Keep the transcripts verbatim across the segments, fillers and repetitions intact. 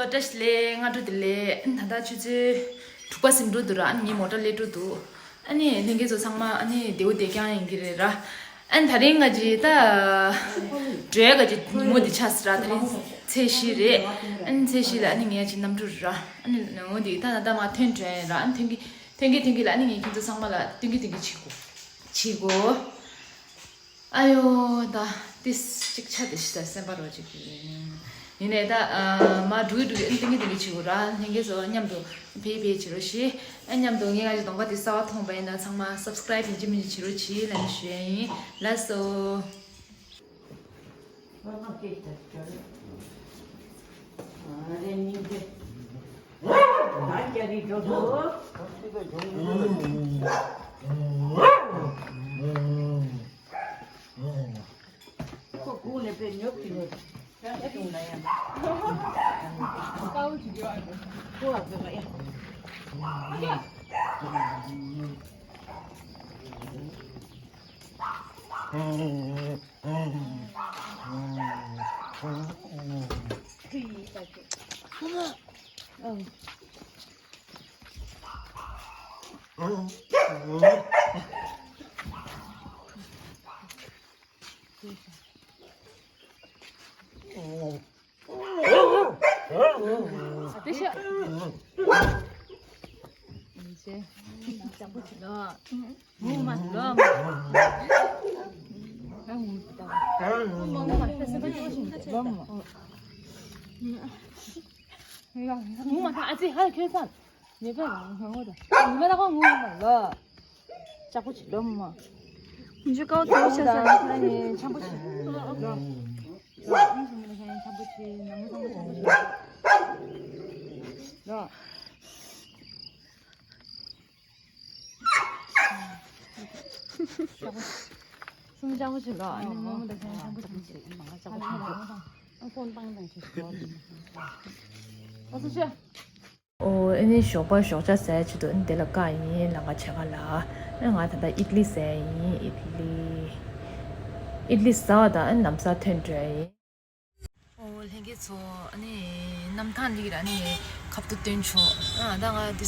བཀྲ་ཤིས་བདེ་ལེགས། སྔ་དྲོ་བདེ་ལེགས། ཨ་ནི་ད་ལྟ་ཆུ་ཚོད་དྲུག་པ་ཟིན་འགྲོ་འདུག་ར། ཨ་ནི་ངའི་མོ་ཊ་སླེབས་འགྲོ་འདུག་ཨ་ནི་ལྷན་རྒྱས་ཚོ་ཚང་མ་ཨ་ནི་བདེ་པོ་བདེ་རྐྱང་ཡིན་གྱི་རེད་ར། ཨ་ནི་ད་རིང་ང་ཅི་ད་བྲོས་ག་ཅི་ཉིན་མོ་འདི་ཆགས་སི་ར། ད་རིང་ཚེས་བཞི་རེད། ཨ་ནི་ཚེས་བཞི་ལ་ཨ་ནི་ངའི་ཅི་གནམ་གྲུ་ར། ཨ་ནི་འོ་འདི་ད་ད་ད་མ་ཐོན་བྲོས་ཡིན་ར། ཨ་ནི་ཐོན་གི་ཐོན་གི་ཐོན་གི་ལ་ཨ་ནི་ངས་ཁྱེད་ཚོ་ཚང་མ་ལ་ཐོན་གི་ཐོན་གི་བྱེད་གོ་བྱེད་གོ་ཨ་ཡོ། ད་ཏིས་གཅིག་ཆ་དེ་ཤི་ད་སེམས་པ་རོ་གཅིག་ཡིན་ནས་ད་མ་འགྲོ་གི་འགྲོ་གི་འདི་གི་འདི་གི་བྱེད་དགོས་ར། ལྷན་རྒྱས་ཚོ་མཉམ་དུ་ཕེ་ཕེ་བྱེད་རོགས་ཞེས། ཨ་མཉམ་དུ་ངས་ང་ཅི་གདོང་པ་དེ་གསར་པ་མཐོང་པ་ཡིན་ན་ཚང་མ་སབ་སི་ཀ་རབ་ཡིན་གཅིག་མིན་གཅིག་བྱེད་རོགས་གྱིས་ལབ་ནས་ཞུ་ཡ་ཡིན། ལགས་སོ། ཁོ་སྒུག་ནས་པའི་ཉོབ་ཀྱི་ཉོབ། ཡང་ཅི་བྱུང་ན་ཡང་། དཀའ་བོ་ཅིག་ཡོད་ཨ། ཁོ་བ་བོས་པ་ཡ། ཁྱི་ཡིས་ད་ཁྱོད། ཨང་། ངུ་མ་ཐག་ཨ་ཙི་ཧ་ཁྱོད་ཚང་། ཉེ་པ་རང་ཧང་བོ་དང་ཉི་མ་ལ་ཁོ་ངུ་ཡིན་པ་ལ། ལྕགས་པོ་ཆེ་ལོ་མ། ཉི་ཤུ་ཀའོ་ཐོ་ཤ་ས་ཁ་ནི་འཆམ་པོ་ཆེ་ལོ། ལོ་ཨིན་སུ་མི་ལ་ཁ་ནི་འཆམ་པོ་ཆེ་ནང་མི་ཚང་མ་འཆམ་པོ་ཆེ་ལོ། སུམ་ལྕགས་པོ་ཆེ་ལོ། ཨ་ནི་མོ་མོ་ལ་ཁ་ནི་འཆམ་པོ་ཆེ་ཆེ་ཨིན་མ་ལ་ལྕགས་པོ་ཆེ་ལོ། ཨ་ཀོན་པང་དང་ཆེ་ལོ། ཨ་སུ་ཆེ། ཨོ། ཨེ་ནི་ཞོགས་པ་ཞོགས་ཇ་ཟ་ཡ་ཆེད་དུ་ཨེ་ནི་དེ་ལ་བཀག་ཡིན། ལམ་ཁ་ཕྱེད་ཀ་ལ། ཨེ་ང་ད་ལྟ་ཨིད་ལི་ཟ་ཡ་ཡིན། ཨིད་ལི། ཨིད་ལི་ཟ་བ་དང་ཨེ་ནི་ལམ་སང་ཐོན་འགྲོ་ཡ་ཡིན། ཨོ་ལྷན་རྒྱས་ཚོ། ཨ་ནི་གནམ་ཐང་ལིག་ར་ནི་ཁ་བཏུ་སྟོན་ཆོག་ཨ་ད་ང་དེ་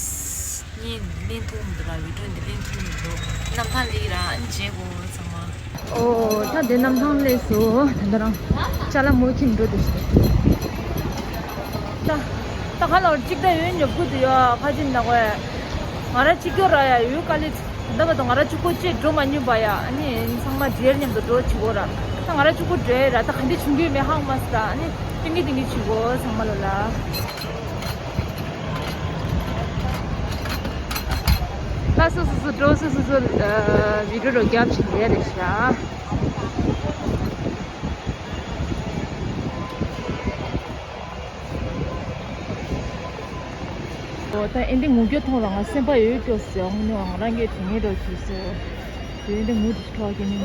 ནི་ལེན་ཐུབ་མི་འདུག་ར། བི་ཌིའོ་འདི་ལེན་ཐུབ་མི་འདུག་གནམ་ཐང་ལིག་ར་ཨ་ནི་མཇལ་གོ་ཚང་མ། ཨོ་ད་དེ་གནམ་ཐང་སླེབས་སོང་། ད་ལྟ་རང་ཅ་ལག་མོ་ཁྱིམ་འགྲོ་དེ་ཤི། ད་ད་ག་ལ་གཅིག་ད་ཡོད་ཉོབ་གུ་དུ་ཡོད་ཁ་ཅིག་ན་གོ་ང་ར་གཅིག་གྱོ་ར་ཡ་ཡོད་དཀའ་ལས། ད་བར་དུ་ང་ར་གཅིག་པོ་ཅེས་འགྲོ་མ་མྱོང་པ་ཡ། ཨ་ནི་ཚང་མ་རྗེར་མཉམ་དུ་འགྲོ་བྱེད་གོ་ར། ད་ང་ར་གཅིག་པོ་འགྲོ་ཡ་ར། ད་ག་འདི་བྱུང་གི་མེད་ཧང་མ་སི་ད། ཨ་ནི་ཏིང་གི་ཏིང་གི་བྱེད་གོ་ཚང་མ་ལོ་ལ། ད་སོ་སོ་སོ་འགྲོ་སོ་སོ་སོ་བི་ཌིའོ་རོ་རྒྱབ་བྱེད་ཡ་རེད་ཤག་ཨོ་ད་ཨེ་འདི་ངུ་སྐྱོ་མཐོང་ལ་ང་སེམས་པ་ཡོད་སྐྱོ་ཟེར་འོང་ནི་ང་རང་གིས་དྲན་ངེས་རོགས་བྱེད་སོ། དེ་ཨེ་འདི་ངུ་དུ་ཁྲོ་གི་ནི་ཡ།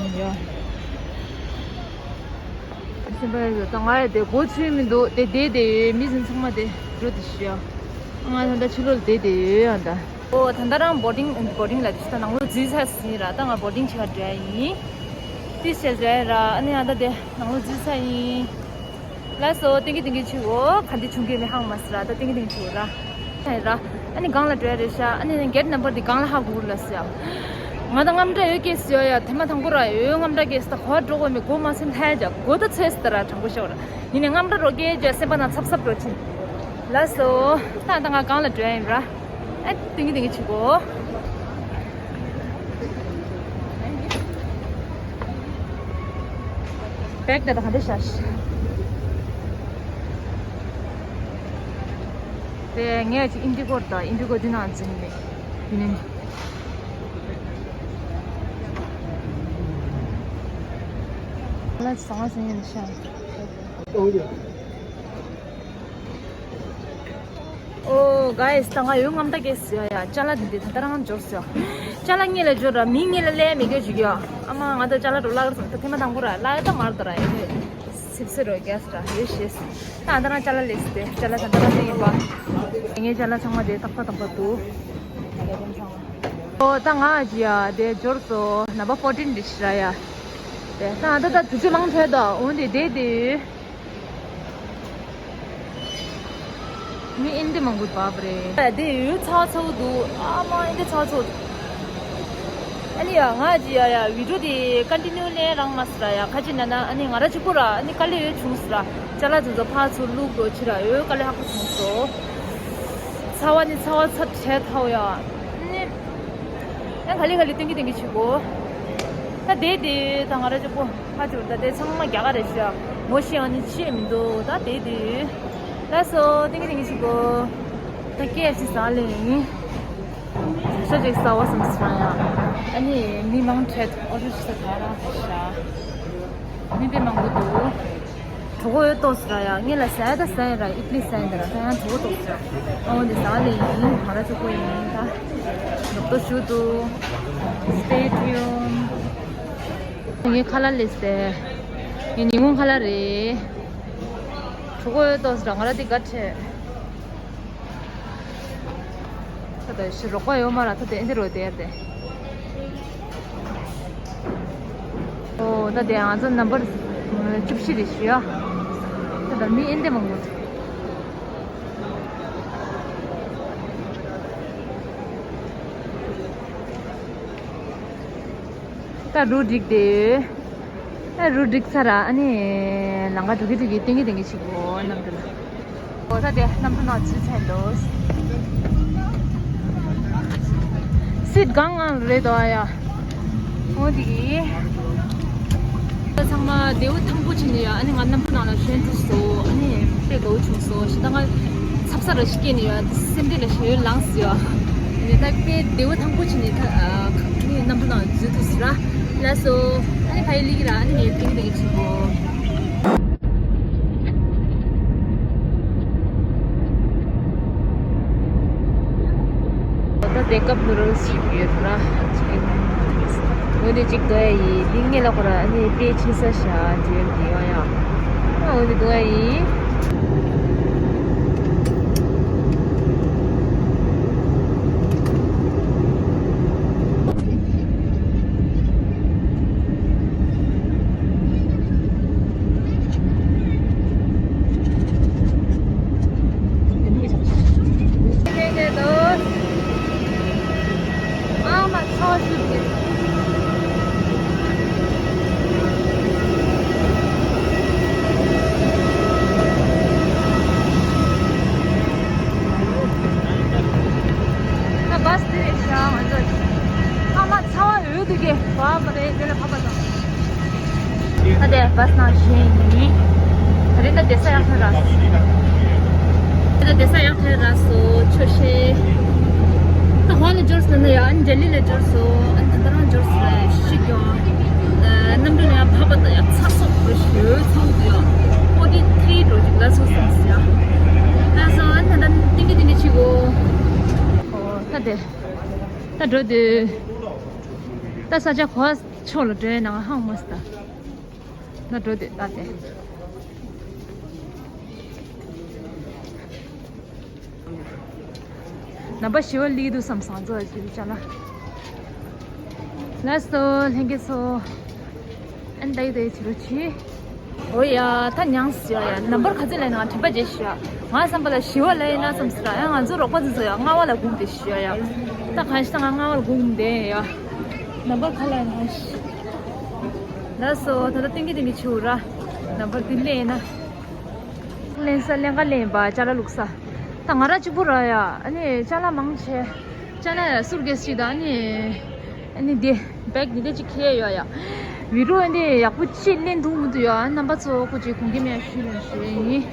སེམས་པ་ཡོད་ད་ང་ཡ་དེ་སྒོ་ཚུད་མི་འདུག་དེ་བསྡད་དེ་ཡོད། མི་ཟིན་ཚང་མ་དེ་འགྲོ་དེ་ཤི་ཡ། ང་ད་ལྟ་ཕྱི་ལོགས་ལ་བསྡད་དེ་ཡོད་ཨ་ད། ཨོ་ད་ལྟ་རང་བོ་ཌིང་བོ་ཌིང་ལ་དེ་ད་ནང་ལོ་འཛུལ་ཚར་ཟིན་ར། ད་ང་བོ་ཌིང་བྱེད་ག་འགྲོ་ཡ་ཡིན། ཏིས་བྱས་ར་ར་ཨ་ནི་ཨ་ད་དེ་ནང་ལོ་འཛུལ་ཚར་ཡིན། ལགས་སོ། ཏིང་གི་ཏིང་གི་ཆུ་བོ་ག་འདི་བྱུང་གི་མི་ཧང་མ་སི་ར། ད་ཏིང་གི་ཏིང་གི་ཆུ་བོ་ར། ཧེ་ར། ཨ་ནི་གང་ལ་འགྲོ་ཡ་རེད་ཤག་ཨ་ནི་གེ་ཊི་ནམ་བར་འདི་གང་ལ་ཧ་གོ་རུ་ལ་སི་ཡ། ང་ད་རྔམ་སྐྲག་ཡོད་སྐད་སི་ཡོ་ཡ། དེ་མ་ཐང་པོ་ར་ཡོད་རྔམ་སྐྲག་སྐད་སི་ད་གོ་འགྲོ་གོ་མི་གོ་མ་སེམས་ཐལ་ཡ། གོ་ད་ཚོད་སི་ད་ར་དྲང་པོ་ཤོག་ར། ཡིན་ནས་རྔམ་སྐྲག་རོ་སྐད་ཅོ་སེམས་པ་ན་ཚབ་ཚབ་འགྲོ་ཕྱིན། ལགས་སོ། ད་ད་ང་གང་ལ་འགྲོ་ཡ་ཡིན་ར། ཨ་ཏིང་གི་ཏིང་གི་ཆུ་བོ། བེག་དེ་ད་ག་འདྲ་ཤག་དེ་ངས་ཅིག་ཨིན་ཌི་གོ་དང་ཨིན་ཌི་གོ་འདི་ནང་འཛིན་ནས་ཡིན་ནི། ལ་ཟང་ཟིང་ཡིན་ཤག་ཨོ་གྷའི་སི་ད་ང་ཡོད་རྔམ་སྐྲག་སྐད་སི་ཡ། ཅ་ལག་འདི་འདི་ད་ལྟ་རང་འབྱོར་སི་ཡ། ཅ་ལག་ངེད་ལ་འབྱོར་ར། མི་ངེད་ལ་ལས་མི་སྐྱོ་ཞིག་ཡ། ཨ་མ་ང་ད་ཅ་ལག་འགྲོ་ལག་ར་སོང་ད་ཐེངས་མ་དང་པོ་ར་ལག་ད་མར་ད་ར་ཡ། སིབ་སི་རོ་རྒྱས་ར་ཡོད་ཤེས། ད་ད་རང་ཅ་ལག་ལས་སི་དེ་ཅ་ལག་ད་ད་རང་ཡིན་པ། ངའི་ཅ་ལག་ཚང་མ་དེ་ཏག་ཏག་ཏག་ཏག་འདུག་ཨོ་ད་ང་ཅི་ཡ་དེ་འབྱོར་སོ། ནམ་པ་ཕོར་ཊིན་རེད་ཤག་ར་ཡ། དེ་ད་ད་ད་དུས་ཚོད་མང་ཐལ་ད། འོན་ཏེ་དེ་དེ། མི་ཨིན་དེ་མང་པོ་བབ་རེད། དེ་ཡོད་ཚ་བ་ཚ་བོ་འདུག་ཨ་མ་ཨིན་དེ་ཚ་བ་ཚ་བོ་འདུག་ཨ་ནི་ཡ་ང་ཅི་ཡ་ཡ་བི་ཌིའོ་དེ་ཀོན་ཊི་ནིའུ་ལེན་རང་མ་སི་ར་ཡ་ཁ་ཅིག་ན་ན་ཨ་ནི་ང་ར་གཅིག་པུ་ར་ཨ་ནི་དཀའ་ལས་ཡོད་བྱུང་སི་ར། ཅ་ལག་དེ་ཚོ་ཕར་ཚུར་བླུག་འགྲོ་ཕྱི་ར་ཡོད་དཀའ་ལས་ཧ་གོ་བྱུང་སོ། ཚ་བ་ནི་ཚ་བ་ཚ་བྲལ་ཐའོ་ཡ། ཨ་ནི་ཡང་ག་ལེ་ག་ལེ་ཏིང་གི་ཏིང་གི་བྱེད་དགོ། ད་དེ་དེ་ད་ང་ར་གཅིག་པུ་ཧ་ཅོར་ད་དེ་ཚང་མ་རྒྱ་གར་རེད་ཤག་ངོ་ཤེས་ཨ་ནི་ཆེས་མི་འདུག་ད་དེ་དེ། ལགས་སོ། ཏིང་གི་ཏིང་གི་བྱེད་དགོ། ད་ཀེ་ཨེཕ་སི་ཟ་ལེ་ཡིན། ཤ་ཅིག་ཟ་བ་བསམ་སོང་ཡ། ཨ་ནི་མི་མང་འཕྲད་ཨོ་ཌར་ཞིག་ཟ་ག་རང་ཤ། མི་དཔེ་མང་པོ་འདུག་གྲོད་ཁོག་ཡོད་ཏོག་ཙམ་ར་ཡ། ངས་ལ་ཟ་ཡ་ད་ཟ་ཡ་ར་ཨི་ཏི་ལི་ཟ་ཡ་ད་ར་ད་ཡང་གྲོད་ཁོག་ཏོག་ཙམ་ར། ཨ་འོ་འདི་ཟ་ལེ་ཡིན། ང་ར་གཅིག་པུ་ཡིན་ད། ནོར་ཏོ་ཞུ་འདུག Stay tuned. ངའི་ཁ་ལག་ལས་ཏེ། ངའི་ཉིན་གུང་ཁ་ལག་རེད། གྲོད་ཁོག་ཡོད་ཏོག་ཙམ་ར་ང་ར་དེ་དགའ་ཁྲེ། ད་ལྟ་ཞི་རོགས་པ་ཡོད་མ་ར་ད་ལྟ་ཨེ་འདི་རོ་དེ་ཡར་དེ། ཨོ་ད་དེ་ང་ཚོ་ནམ་བར་བཅུ་བཞི་རེད་ཞུ་ཡ། ད་ལྟ་མི་ཨེ་འདི་མང་པོ་འདུག་ད་རུ་འགྲིག་དེ། ད་རུ་འགྲིག་ཚར་ར་ཨ་ནི་ལང་ཀ་འགྲོ་གི་འགྲོ་གི་ཏིང་གི་ཏིང་གི་ཞིག་གོ་གནམ་གྲུ་ལ། ཨོ་ད་དེ་གནམ་གྲུ་ནང་ཚུད་ཚར་འདུག་སིཊ་གང་གང་རེད་དོ་ཨ་ཡ། འོ་དེ་གི། ད་ཚང་མ་བདེ་པོ་ཐང་པོ་བྱས་ནས་ཡ་ཨ་ནི་ང་གནམ་གྲུ་ནང་ལ་ཞོན་ཐུབ་སོང་ཨ་ནི་དཔེ་དགའ་བོ་བྱུང་སོང་ཞེ་ད་ང་ཚབ་ས་ར་ཞིག་སྐྱེས་ནས་ཡ་སེམས་ཁྲལ་ལ་ཞེ་ཡོད་ལངས་སོང་ཡ། ནི་ད་དཔེ་བདེ་པོ་ཐང་པོ་བྱས་ནས་ད་ཨ་ནི་གནམ་གྲུ་ནང་འཛུལ་ཐུབ་སོང་ར། ལགས་སོ། ཨ་ནི་ཕ་ཡི་ལི་གི་ར་ཨ་ནི་ངས་ཏིང་ཏིང་བྱེད་གོ། ད་དེ་ཀབ་ནུ་རལ་ཞིག་ཡོད་ན། འོ་དེ་གཅིག་དོ་ཡ་ཡིན། འདི་ངས་ལ་ཁོ་ར་ཨ་ནི་དཔེ་ཆེ་ས་ཞག་འཇལ་གི་ཡོད་ཡ། ཨ་འོ་དེ་དོ་ཡ་ཡིན། ད་བཱས་དེ་རེད་ཤག་ང་ཚོ། ཨ་མ་ཚ་བ་འོད་དུ་གེ་བ་མ་རེད་དེ་ལ་ཕ་པ་དང་། ད་དེ་བཱས་ནང་བཞིན་ཡིན། ད་རེད་ད་བསྡད་ས་ཡག་ཐོན་ར། ད་བསྡད་ས་ཡག་ཐོན་ར་སོ་ཆོ་ཤེས། ད་ཧོ་ལ་འབྱོར་སོང་ན་ཡ་ཨ་ནི་ལྡི་ལི་ལ་འབྱོར་སོང་ཨ་ནི་ད་ལྟ་རང་འབྱོར་སོང་ལ་ཤི་གྱོང་། གནམ་གྲུ་ནས་ཡང་བབས་པ་དང་ཡང་ཚ་སོགས་འགྲོ་ཞོལ་ཚང་དུ་ཡང་ཕོར་ཊི་ཐི་རི་འགྲོ་ཅིག་ལ་སོ་སོང་ཟེར་ཡ། ལ་སོ་ཨ་ནི་ད་ལྟ་ཏིང་གི་ཏིང་གི་ཆི་གོ། ཨོ་ད་དེ། ད་འགྲོ་དུས། ད་ས་ཆ་གོ་ཕྱོགས་ལ་འགྲོའི་ནང་ཧང་མ་སི་ད། ད་འགྲོ་དུས་ད་དེ། ནམ་པ་ཞི་བ་ལི་འདུག་བསམ་སང་ཚོ་ཅི་ཅ་ལ། ལགས་སོ་ལྷན་རྒྱས་ཚོ། ཨན་ཏའི་ཏའི་ཆི་རོ་ཆི། འོ་ཡ་ད་མྱངས་ཟེར་ཡ་ནམ་པར་ག་ཚོད་ལས་ན་དྲན་པ་བརྗེད་ཤི་ཡ། ང་བསམ་པ་ལ་ཞི་བ་ལ་ཡིན་ན་བསམ་ཟེར་ཡ་ང་ཚོ་རོགས་པ་ཚོ་ཚོ་ཡ་རྔ་བ་ལ་སྒུག་བསྡད་ཤི་ཡ་ཡ། ད་གང་ཤི་ད་ང་རྔ་བ་ལ་སྒུག་བསྡད་ཡ། ནམ་པར་ག་ལ་ཡིན་ན་ཤི། ལགས་སོ་ད་ལྟ་ཏིང་གི་ཏིང་གི་ཆུ་ར། ནམ་པར་ཏིང་ལེ་ཡིན་ན། ལེན་ས་ལེན་ག་ལེན་པ་ཅ་ལག་བླུགས་ས། ད་ང་རང་གཅིག་པུ་ར་ཡ་ཨ་ནི་ཅ་ལག་མང་ཆེ། ཅ་ལག་ཡ་སུར་གེ་སི་ཅིག་དང་ཨ་ནི། ཨ་ནི་འདི་བེག་འདི་འདྲ་ཅིག་ཁྱེར་ཡོད་ཡ། བི་རུ་ཨ་ནི་ཡག་པོ་ཅིག་ལེན་འདུག་མི་འདུག་ཡ་རྣམ་པ་ཚོ་སྐུ་མཁྱེན་གུང་རྒྱལ་མེད་ཞུས་ལེན་ཞུས་ཡིན།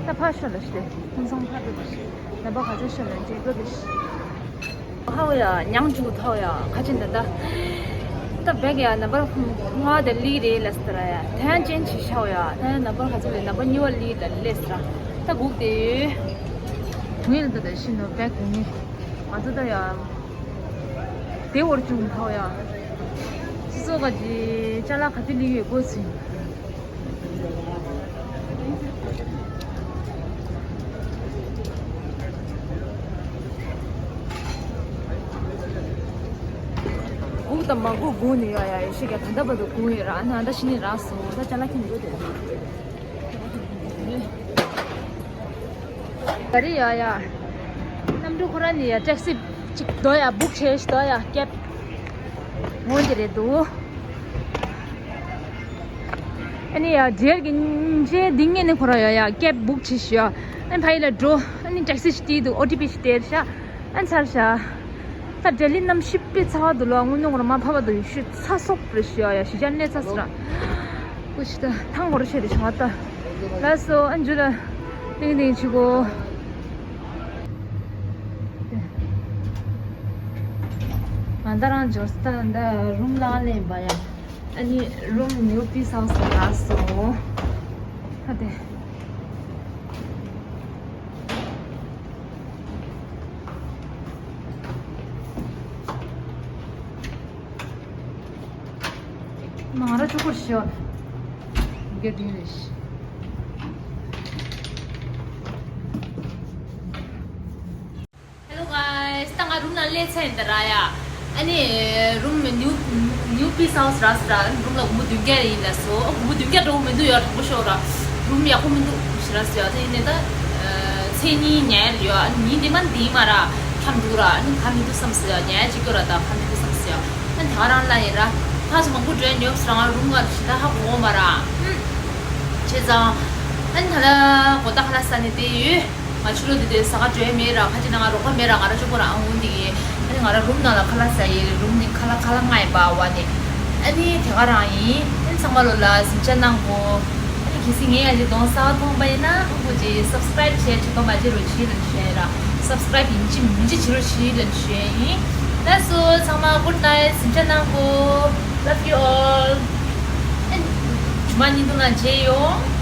ད་ཕར་ཤོག་ལ་ཞུས་ཏེ་ཁོང་ཚང་ཕར་འགྲོ་དེ་ཞུས། རྣམ་པ་ག་ཚོད་ཤོག་ལ་འཇིགས་འགྲོ་དེ་ཞུས། ཧའོ་ཡ་མྱང་ཆུ་ཐའོ་ཡ་ཁ་ཆེ་འདི་ད། ད་བེག་ཡ་ནམ་པར་ལྔ་དེ་ལི་རེད་ལ་སི་ད་ར་ཡ་ད་ཡང་ཅན་ཆི་ཤའོ་ཡ་ད་ཡང་ནམ་པར་ག་ཚོད་ལས་ནམ་པར་གཉིས་པ་ལི་ད་ལེ་སི་ར་ད་སྒུག་དེ་ཡོད། ངས་ལ་ད་ད་ཤི་ནོ་བེག་གུང་ནི་ང་ཚོ་ད་ཡ་དེ་བོར་ཆུང་ཐའོ་ཡ་སི་ཚོ་ག་ཅི་ཅ་ལག་ག་ཚོད་ལི་ཡོད་གོ་ཚིན། སྒུག་དང་མ་སྒུག་སྒུག་ནས་ཡོད་ཡ་ཡེ་ཤེས་ཀྱང་ད་ལྟ་བར་དུ་སྒུག་ཡོད་ར་ཨ་ནི་ཨ་ད་ཤི་ནས་རག་སོང་ད་ཅ་ལག་ཁྱེར་འགྲོ་དེ། ག་རེ་ཡ་ཡ། གནམ་གྲུ་ཁོ་རང་ནས་ཡ་ཊེག་སི་ཅིག་དོ་ཡ་བུག་བྱས་ཤི་དོ་ཡ་ཀེབ། འོ་འདི་རེད་འདུག་ཨ་ནི་ཡ་འབྲེལ་གྱི་འཇེ་འདི་ངེད་ནས་ཁོ་རང་ཡ་ཡ་ཀེབ་བུག་བྱས་ཤི་ཡ། ཨ་ནི་ཕ་ཡི་ལ་འགྲོ། ཨ་ནི་ཊེག་སི་ཞིག་དེ་འདུག་ཨོ་ཊི་པི་ཞིག་སྟེར་ཤ། ཨ་ནི་ཚར་ཤ། ད་ལྡི་ལི་གནམ་གཤིས་དཔེ་ཚ་བ་འདུག་ལ། དངོས་གནས་ཁོ་རང་མ་ཕབ་པ་འདུག་ཡུལ་ཤུལ་ཚ་སོག་རེད་ཤི་ཡ་ཡ། ཞི་ཅན་གནས་ཚ་སི་ར། ཀུ་ཤི་ད་ཐང་གོ་ར་ཤེ་རེ་ཤ་ད། ལ་སོ་ཨ་ནི་འཇུ་ལ། ཏིང་ཏིང་ཆི་གོ། ང་ད་རང་འབྱོར་སྟངས་འདི་རུམ་ལ་ལེན་པ་ཡ། ཨ་ནི་རུམ་ནིའུ་པི་སའུ་སི་ལ་སོང་། ཧ་དེ། ང་ར་ཆུ་ཁུར་ཤོར། དགེ་འདུན་རེ་ཤི། Hello guys, ད་ང་རུམ་ནང་སླེབས་ཚར་ཡིན་ད་ར་ཡ། ཨ་ནི་རུམ་ནིའུ་ནིའུ་པི་སའུ་སི་ར་སི་ར། རུམ་ལ་སྒོར་མོ་བདུན་བརྒྱ་ཡིན་ལ་སོ། སྒོར་མོ་བདུན་བརྒྱ་འགྲོ་མི་འདུག་ཡ། དྲང་པོ་ཤོད་ར། རུམ་ཡག་པོ་མི་འདུག་ཞི་ར་སི་ཡ། དེ་ཡིན་ནའི་ད་མཚན་ཉིན་ཉལ་ཡོད། ཨ་ནི་ཉིན་དེ་མ་འདི་མ་ར་ཁམས་འདུག་ར། ཨ་ནི་ཁ་མི་འདུག་བསམ་སི་ཡ། ཉལ་ཅིག་སྐྱོ་ར། ད་ཁ་མི་འདུག་བསམ་སི་ཡ། ཨ་ནི་ད་རང་ལ་ཡིན་ར། ཁ་སུ་མང་པོ་འགྲོ་ཉོབ་སི་ར། ང་རུམ་ང་ཞི་ད་ཧ་གོ་མ་ར། ཨུམ། བྱས་ཙང་། ཨ་ནི་ད་ལ་གོ་ད་ཁ་ལ་ས་ནི་དེ་ཡོད། ང་ཕྱི་ལོགས་དེ་དེ་ཟ་ཁ་འགྲོ་ཡ་མེད་ར། ཁ་ཅིག་ན་ང་རོགས་པ་མེད་ར། ང་ར་གཅིག་པོ་རང་ཨང་འོང་དེ་གི། ཨ་ནི་ང་ར་རུམ་ནང་ལ་ཁ་ལག་ཟ་ཡི་རེད། རུམ་ནི་ཁ་ལག་ཁ་ལག་ང་ཡི་བ་བ་ནི། ཨ་ནི་དེ་ག་རང་ཡིན། ཨ་ནི་ཚང་མ་ལོ་ལ་གཟིམ་ཆ་གནང་གོ། ཨ་ནི་གལ་སྲིད་ངའི་ཡ་ཅིག་གདོང་གསར་པ་མཐོང་པ་ཡིན་ན་ཨ་ཁུ་ཅིག་སབ་སི་ཀ་རེབ་བྱས་ཅིག་གཏོང་པ་ཅིག་རོ་ཞིག་ལ་ཞུ་ཡ་ར། སབ་སི་ཀ་རེབ་ཡིན་གཅིག་མིན་གཅིག་བྱེད་རོ་ཞིག་ལ་ཞུ་ཡ་ཡིན། ལགས་སོ་ཚང་མ་good night། གཟིམ་ཆ་གནང་གོ། Love you all. ཨ་ནི་ཇུ་མ་ཉིན་དུ་ང་མཇལ་ཡོང་།